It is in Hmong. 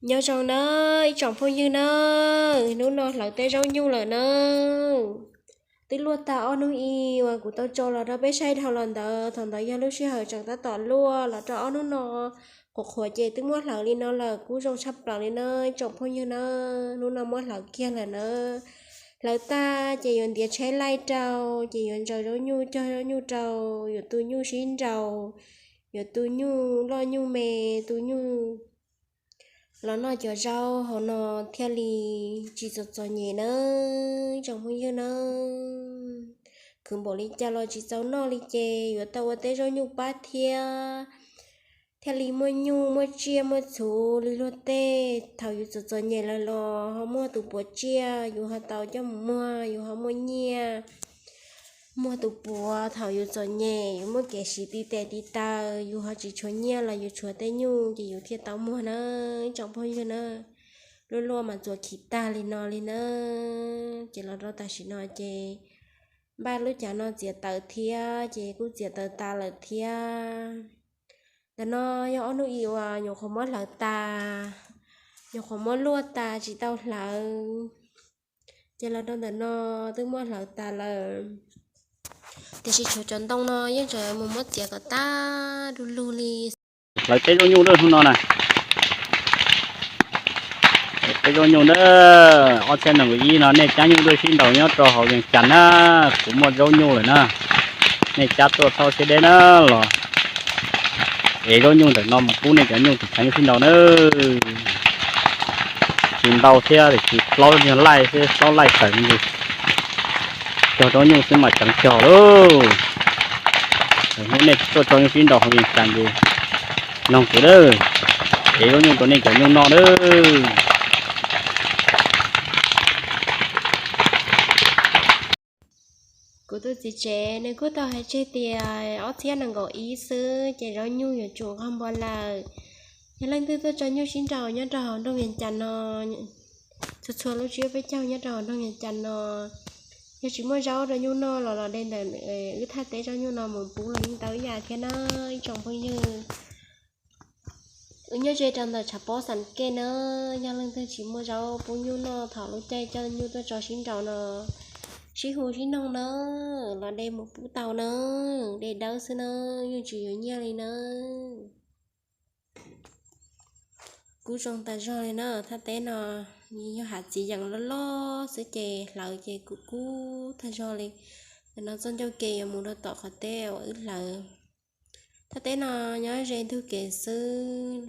Nyob zoo na ib tsoom phooj ywg na, hnub no hlawv teb zaub nyuj lawm na. Twb luaj tag ob hnub i uas kuv tau tso los rau peb saib dhau los ntawd, thaum ntawd yog lub sij hawm tseem tab tom luaj los rau ob hnub no qhuav qhuav ces twb muab hlawv li no lawm, kuj zoo tshaj plaws li na ib tsoom phooj ywg na. Hnub no muab hlawv kiag lawm na. Hlawv tag ces yuav ntiav tsheb laij rau, ces yuav ntsaws zaub nyuj cog zaub nyuj rau, yuav tu nyuj sib nraus, yuav tu nyuj loj nyuj me, tu nyuj los noj cov zaub hauv no thiaj li tsis txom txom nyem na ib tsoom phooj ywg na. Khwv npaum li cas los tsis txaus noj li ces yuav tau ua teb zaub nyuj pab thiab, thiaj li muaj nyuj muaj tsiaj muaj txhuv li luag tej. Thaum yus txom txom nyem lawm los ho muaj tus puav tsiaj yus ho tau coj mus muag, yus ho muaj nyiaj. Muag tus puav thaum yus txom nyem, yus muaj kev siv tiv tes tiv taw, yus ho tsis tshuav nyiaj los yus tshuav tej nyuj ces yus thiaj tau muag na ib tsoom phooj ywg na. Luaj luaj mas txuas khiv tag li no li na. Ces los rau tam sim no ces npaj lub cav no txiav taws thiab, ces kuj txiav taws tas lawm thiab. Ntawm no yog ob hnub i uas nyuam qhuav muab hlawv tas, nyuam qhuav muab luaj tas tsis tau hlawv. Ces los rau ntawm no twb muab hlawv tas lawm, tiam sis tshuav cov ntoo no yeej tseem mus muab txiav kom tag du lug li. Hlawv teb zaub nyuj lawm hnub no na. Teb zaub nyuj na, ob txhiab nees nkaum ib no nej cab nyuj tuaj sib nraus nyob rau hauv Vees Cas na, kuv muaj zaub nyuj lawm na. Nej cab tuaj thauj siab deb na los ev zaub nyuj ntawm no mus pub nej cov nyuj tus tshav nyuj sib nraus na. Tsis ntau thiab, tsis plaub nyuag laij xwb, plaub laij tawm ntsis. Cog zaub nyuj xwb mas ceev cog lauj. Hnub nej tuaj tso nyuj sib nraus hauv Vees Cas ces noog kuv lawm, ev zaub nyuj rau nej cov nyuj noj lawm. Kuv tus txiv tsev nws kuj tau hais tseg tias ob txhiab nees nkaum ib xwb ces zaub nyuj yuav tsum nqog npo lawm. Yog leej twg tuaj tso nyuj sib nraus nyob rau hauv nroog Vees Cas no, txhua txhua lub tsiab peb caug nyob rau hauv nroog Vees Cas no, yog tsis muaj zaub rau nyuj noj los los de ntawm wb thaj teb zaub nyuj no mus pub los yeej tau ib yam thiab na ib tsoom phooj ywg. Wb nyob ze rau ntawm tshav pob Xas Kej na, yog leej twg tsis muaj zaub pub nyuj noj thaum lub caij coj nyuj tuaj tso sib nraus no, sib hu sib noog na, los de mus pub tau na, de dawb xwb na, yeej tsis yuav nyiaj li na. Kub zoo tas zog li na, thaj teb no yog hav txiv yeem loj loj xwb ces hlawv ces kuj kub tag zog li. Ntawm no txoj ncauj ke yuav mus rau tom qhov teb uas wb hlawv. Thaj teb no nyob ze ntug kev xwb,